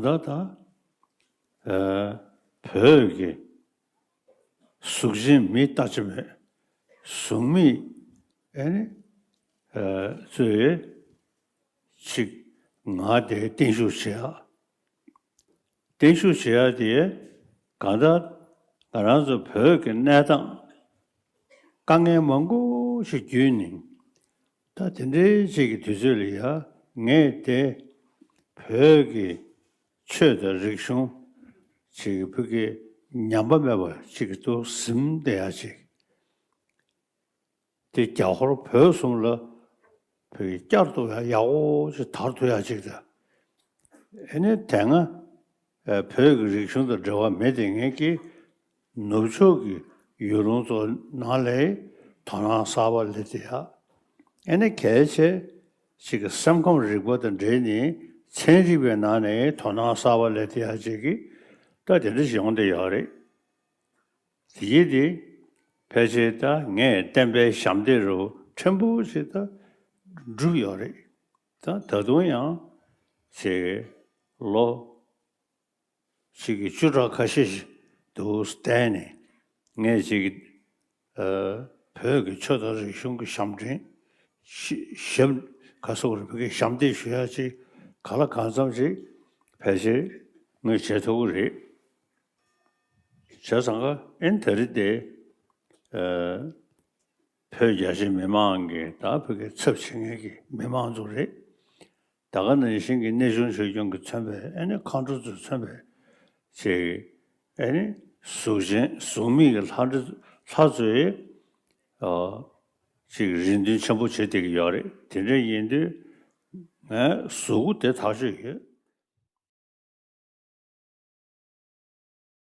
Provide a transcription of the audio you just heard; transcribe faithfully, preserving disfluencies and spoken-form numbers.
ད་ལྟ་ད་ཨ་བོད་ཀྱི་གཟུགས་ཅན་མི་ལྟ་ཅི་མེད། གཟུགས་མེད་ཨེ་ནི་ཨ་ཚོས་ཅིག་ང་དེ་བརྟན་བཞུགས་བྱེད་ཡ། བརྟན་བཞུགས་བྱེད་ཡ་དེ་གང་ལྟར་ང་རང་ཚོ་བོད་ཀྱི་གནས་སྟངས་དཀའ་ངལ་མང་པོ་ཞིག་བརྒྱུད་ནས། ད་དེ་འདྲའི་ཅིག་གི་དུས་ཚོད་ལ་ཡ་ངས་དེ་བོད་ཀྱི་ཆོས་དང་རིག་གཞུང་ཅིག་གི་བོད་ཀྱི་ཉམས་པ་མེད་པ་ཅིག་གི་ཏུ་ཟིན་བསྡད་ཡ་ཅིག་དེ་རྒྱ་ཧོར་བོད་གསུམ་ལ་བོད་ཀྱི་བསྐྱར་དུ་ཡག་པོ་ཅིག་དར་ཐུབ་ཡག་ཅིག་དང་། ཨེ་ནས་དེ་སྔ་ཨ་བོད་ཀྱི་རིག་གཞུང་དང་འབྲེལ་བ་མེད་དེ་ངེད་ཀྱིས་ནུབ་ཕྱོགས་ཀྱི་ཡུལ་ལུང་ཚོ་ནང་ལ་དོ་སྣང་གསར་པ་སླེབས་ཏེ་ཡ། ཨེ་ནས་གལ་ཆེ་ཞིག་གི་སེམས་ཁམས་རིག་པ་དང་འབྲེལ་ནས་ཚན་རིག་པའི་ནང་ནས་དོ་སྣང་གསར་པ་སླེབས་ཏེ་ཡ་ཅིག་གི་ད་དེ་འདྲ་ཞིག་ཡོང་བསྡད་ཡོད་རེད། དེ་ཡིན་དེ་ཕལ་ཆེར་ད་ངས་བསྟན་པའི་ཞབས་འདེགས་རུ་ཕྲན་བུ་ཞིག་ད་འགྲུབ་ཡོད་རེད། ད་ད་དུང་ཡང་ཞེ་ལོ་ཞིག་གི་བཅུ་ཕྲག་ཁ་ཤས་ཤིག་འདུག་བསྟན་ནས་ངས་ཅིག་ཨ་བོད་ཀྱི་ཆོས་དང་རིག་གཞུང་གི་ཞབས་འདྲེན་ཞབས་ག་སོགས་རིག་པའི་ཞབས་འདེགས་ཞུ་ཡ་ཅིག་ག་ལ་གང་འཚམ་ཅིག་ཕལ་ཆེར་ངས་བྱེད་ཐུབ་ཀྱི་རེད། བྱས་ཙང་ཀ་ཨེན་ད་རེས་དེ་ཨ་བོད་རྒྱ་ཆེ་མི་མང་གི་ད་བོད་ཀྱི་ཚབ་བྱེད་མཁན་གྱི་མི་མང་ཚོ་རེད། ད་ག་ནང་བཞིན་གྱི་གནས་ཆུང་ཆོས་སྐྱོང་གི་མཚོན་པའི་ཨེ་ནི་མཁའ་འགྲོ་ཚོས་མཚོན་པའི་ཅིག་ཨེ་ནི་གཟུགས་ཅན་གཟུགས་མེད་ཀྱི་ལྷ་འདྲེ་ལྷ་ཚོས་ཨ་ཅིག་རེ་འདུན་ཆེན་པོ་བྱེད་བསྡད་ཀྱི་ཡོད་རེད། དེ་འདྲ་ཡིན་དུས་ངས་གཟུགས་པོ་དེ་ཐག་ཆོད་ཡོད།